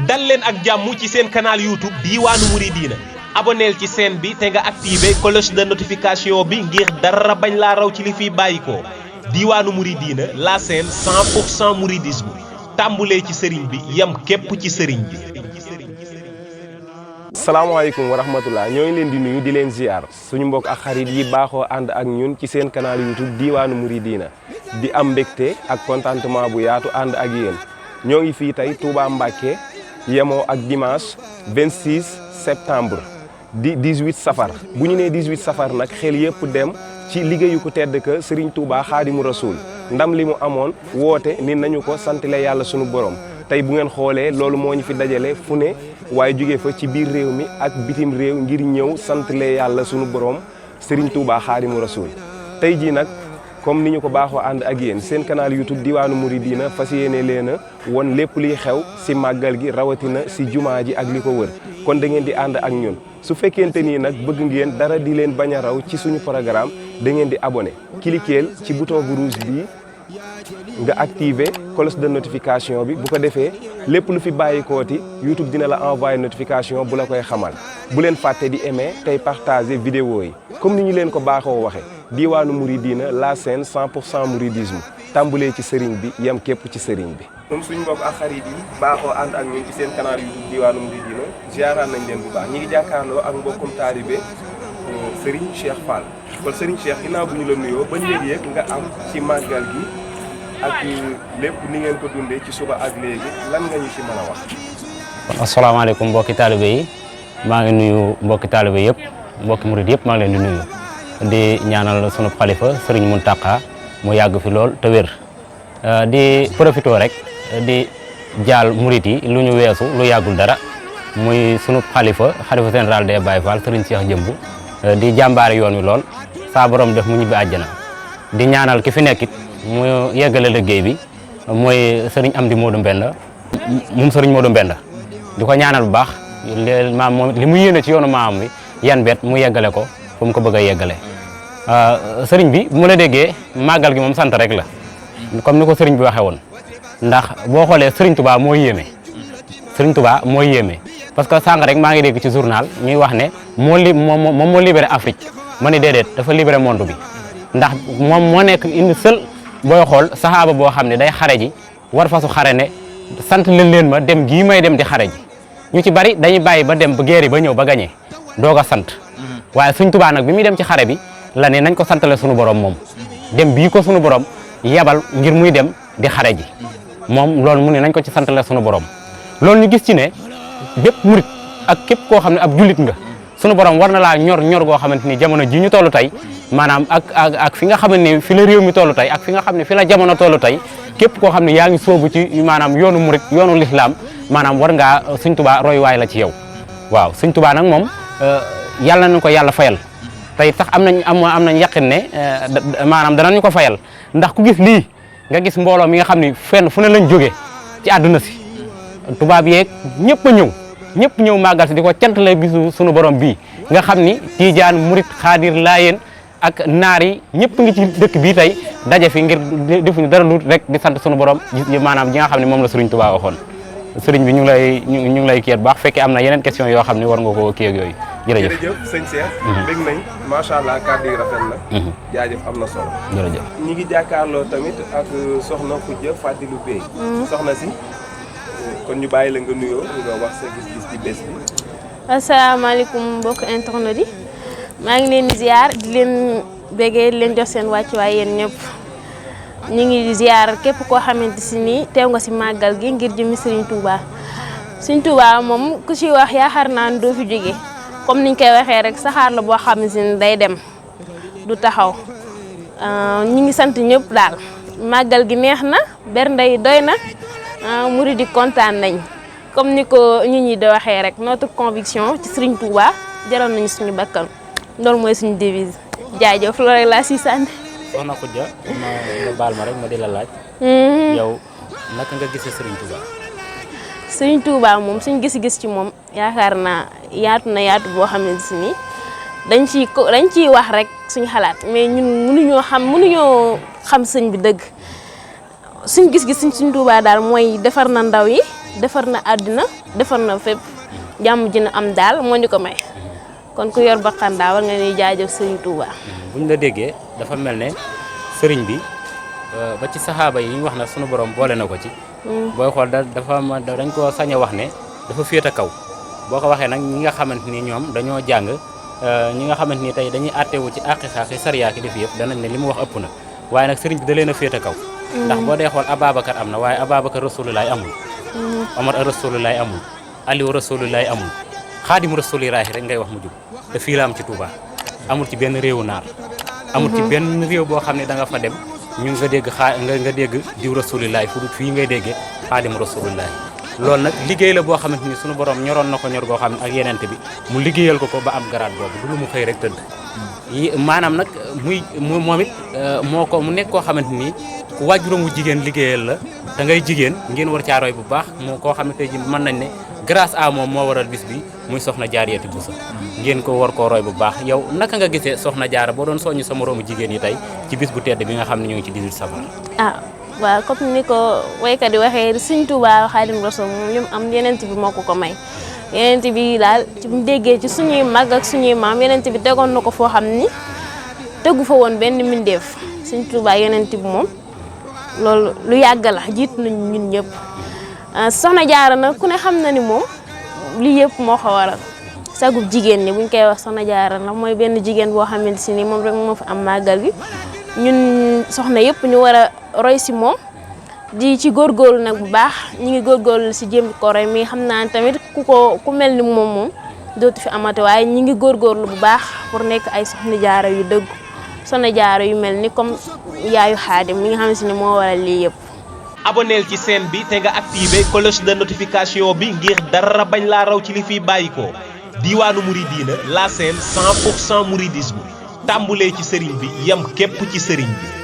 dal leen ak jàmm ci seen canal YouTube Diiwaanu Mouridina abonneel ci chaîne bi te nga activé cloche de notification bi ngir dara bañ laa raw ci li fiy bàyyikoo Diiwaanu Mouridina la chaîne 100% mouridisme tàmbulee ci sëriñ bi yam képp ci sëriñ bi. salaamaaleykum wa rahmatullah ñoo ngi leen di nuyu di leen ziar suñu mbokk ak xarit yi baaxoo ànd ak ñun ci seen canal YouTube Diiwaanu Mouridina di am mbégte ak contentement bu yaatu ànd ak yéen ñoo ngi fii tey Touba Mbacké yemoo ak dimanche 26 septembre di 18 safar bu ñu nee 18 safar nag xel yëpp dem ci liggéeyu ko tedd ka Serigne Touba Xaadimu Rasuul ndam li mu amoon woote ni nañu ko santale yàlla sunu borom tey bu ngeen xoolee loolu moo ñu fi dajale fu ne waaye jóge fa ci biir réew mi ak bitim réew ngir ñëw santale yàlla sunu borom Serigne Touba Xaadimu Rasuul tey jii nag comme ni ñu ko baaxoo ànd ak yéen seen canal YouTube Diiwaanu Mouridina fas yéene leen a won lépp liy xew si màggal gi rawatina si jumaa ji ak li ko wër kon da ngeen di ànd ak ñun su fekkente nii nag bëgg ngeen dara di leen bañ a raw ci suñu programme da ngeen di abonné cliqueel ci bouton bu rouge bi nga activé cloche de notification bi bu ko defee lépp lu fi bàyyikooti YouTube dina la envoyé notification bu la koy xamal bu leen fàtte di aimer tey partager vidéo yi comme ni ñu leen ko baaxoo waxe Diiwaanu Mouridina la chaîne 100% mouridisme tàmbulee ci sëriñ bi yam képp ci sëriñ bi. moom suñu mbokk ak xarit yi baaxoo ànd ak ñun ci seen canal YouTube Diiwaanu Mouridina ziaraan nañ leen bu baax ñi ngi jàkkaarloo ak mbokkum taalibe Serigne Cheikh Fall kon Serigne Cheikh ginnaaw bu ñu la nuyoo ba yëg nga am ci màggal gi ak lépp ni ngeen ko dundee ci suba ak léegi lan nga ñu ci mën a wax. asalaamaaleykum mbokki taalibe yi maa ngi nuyu mbokki taalibe yëpp mbokki murid yëpp maa ngi leen di nuyu di ñaanal sunu xalifa Serigne Mountakha mu yàgg fi lool te wér di profité rek di jaal murid yi lu ñu weesu lu yàggul dara muy sunu xalifa général des Baye Fall Serigne Cheikh Jëmbu di jàmbaare yoon wi lool saa borom def mu ñibbi àjjana di ñaanal ki fi nekkit mu yeggale liggéey bi mooy Serigne Amdi Modou Mbenda moom Serigne Modou Mbenda di ko ñaanal bu baax maam moom li mu yéene ci yoonu maam bi yan bet mu yeggale ko fu mu ko bëgg a yeggale sëriñ bi bu ma la déggee màggal gi moom sant rek la comme ni ko sëriñ bi waxee woon ndax boo xoolee Serigne Touba moo yéeme Serigne Touba moo yéeme parce que sànq rek maa ngi dégg ci journal ñuy wax ne moom moo libéré Afrique ma ne déedéet dafa libéré monde bi ndax moom moo nekk une seule booy xool saxaaba boo xam ne day xare ji war fasu xare ne sant leen ma dem gii may dem di xare ji ñu ci bari dañuy bàyyi ba dem ba guerre ba ñëw ba gañee doog a sant waaye Serigne Touba nag bi muy dem ci xare bi la ne nañ ko santale sunu borom moom dem bii ko sunu borom yebal ngir muy dem di xare ji moom loolu mu ne nañ ko ci santale sunu borom loolu ñu gis ci ne bépp murit ak képp koo xam ne ab jullit nga sunu borom war na laa ñor goo xamante ni jamono ji ñu toll tey maanaam ak fi nga xamante ni fi la réew mi toll tey ak fi nga xam ne fi la jamono toll tey képp koo xam ne yaa ngi soobu ci maanaam yoonu murit yoonu lislaam maanaam war ngaa Sëñ Tuubaa roy waay la ci yow waaw Sëñ Tuubaa nag moom yàlla nañu ko yàlla fayal tey tax am nañ yaqin ne maanaam danañu ko fayal ndax ku gis lii nga gis mbooloo mi nga xam ne fenn fu ne lañ jóge ci àdduna si tubaab yeeg ñëpp a ñëw màggal si di ko cant la bisu sunu borom bii nga xam ni tiijaan murit xaadir laayeen ak naar yi ñëpp ngi ci dëkk bii tey daje fi ngir defuñu dara lu rek di sant sunu borom maanaam ji nga xam ne moom la Serigne Touba waxoon Serigne bi ñu ngi lay kii bu baax fekkee am na yeneen question yoo xam ne war nga koo kii ak yooyu jërëjëf sëñ Cheikh dégg nañ macha allah kàddu yi rafet na jaajëf am na solo jërëjëf ñi ngi jàkkaarloo tamit ak soxna Khoudia Fadilou Bey soxna si kon ñu bàyyi la nga nuyoo nga wax sa gis-gis ci bés bi. asalaamaaleykum mbokk internet yi maa ngi leen di ziar di leen béggee di leen jox seen wàccuwaay yéen ñëpp ñu ngi ziar képp koo xamante si nii teew nga si màggal gi ngir jëmi Serigne Touba. Serigne Touba moom ku ci wax yaakaar naa ne doo fi jóge comme niñ koy waxee rek saxaar la boo xam ne si day dem du taxaw ñu ngi sant ñëpp daal màggal gi neex na bernde yi doy na. murid di kontaan nañ comme ni ko nit ñi di waxee rek notre conviction ci Serigne Touba jaral nañu suñu bakkan loolu mooy suñu devise jaajëf loolu rek laa si sànni. soxna Khoudia nga baal ma rek ma di la laaj. yow naka nga gisee Serigne Touba. Serigne Touba moom suñu gis-gis ci moom yaakaar naa yaatu na yaatu boo xam ne si nii dañ ciy wax rek suñu xalaat mais ñun mënuñoo xam sëñ bi dëgg. suñ gis-gis suñ Touba daal mooy defar na ndaw yi defar na àddina defar na fépp jàmm ji na am daal moo ñu ko may kon ku yor bakkan daa war nga ñuy jaajëf Serigne Touba. buñ la déggee dafa mel ne sëriñ bi ba ci saxaaba yi ñu wax na sunu borom boole na ko ci. booy xool dañ ko sañ a wax ne dafa féete kaw boo ko waxee nag ñi nga xamante ni ñoom dañoo jàng ñi nga xamante ni tey dañuy àttewu ci àqi sariya ki def yëpp danañ ne li mu wax ëpp na waaye nag sëriñ bi da leen a féete kaw. ndax boo dee xool Ababacar am na waaye Ababacar Rasulullaay amul. Omar Rasulullaay amul. Aliou Rasulullaay amul. Xaadim Rasulullaay rek ngay wax mu jub te fii la am ci Touba amul ci benn réewu naar. amul ci benn réew boo xam ne da nga fa dem ñu nga dégg nga dégg diw Rasulullaay fu fii ngay déggee Xaadim Rasulullaay loolu nag liggéey la boo xamante ni sunu borom ñoroon na ko ñor goo xam ne ak yenente bi mu liggéeyal ko ba am garaat boobu du lu mu xëy rek tëdd maanaam nag moom it mu nekk koo xamante ni ku waajuram wu jigéen liggéeyal la da ngay jigéen ngeen war caa roy bu baax moo koo xam ne tey ji mën nañ ne grâce à moom moo waral bis bi muy soxna Jaariyatu Buso ngeen ko war koo roy bu baax yow naka nga gisee soxna Jaara boo doon soññu sa moroomu jigéen yi tey ci bis bu tedd bi nga xam ne ñu ngi ci 18 safar. waaw comme ni ko waykat yi waxee Sëriñ Tuubaa Xaadimu Rasuul moom li mu am yenent bi moo ko may yenent bi daal ci mu déggee ci suñuy mag ak suñuy maam yenent bi tegoon na ko foo xam ni tegu fa woon benn mbindeef Sëriñ Tuubaa yenent bi moom loolu lu yàgg la jiitu nañu ñun ñëpp soxna Jaara nag ku ne xam na ni moom lii yëpp moo ko waral sagub jigéen ñi buñ koy wax soxna Jaara nag mooy benn jigéen boo xamante si ni moom rek moo fi am màggal gi ñun soxna yëpp ñu war a roy si moom di ci góorgóorlu nag bu baax ñu ngi góorgóorlu si jéem ko roy mi xam naa tamit ku mel ni moom dootu fi amate waaye ñu ngi góorgóorlu bu baax pour nekk ay soxna Jaara yu dëgg soxna Jaara yu mel ni comme yaayu Xaadim mi nga xam si ni moo waral lii yëpp. aboneel ci chaîne bi te nga activé cloche de notification bi ngir dara bañ laa raw ci li fiy bàyyi ko Diiwaanu Mouridina la chaîne 100% mouridisme tàmbulee ci sëriñ bi yem képp ci sëriñ bi.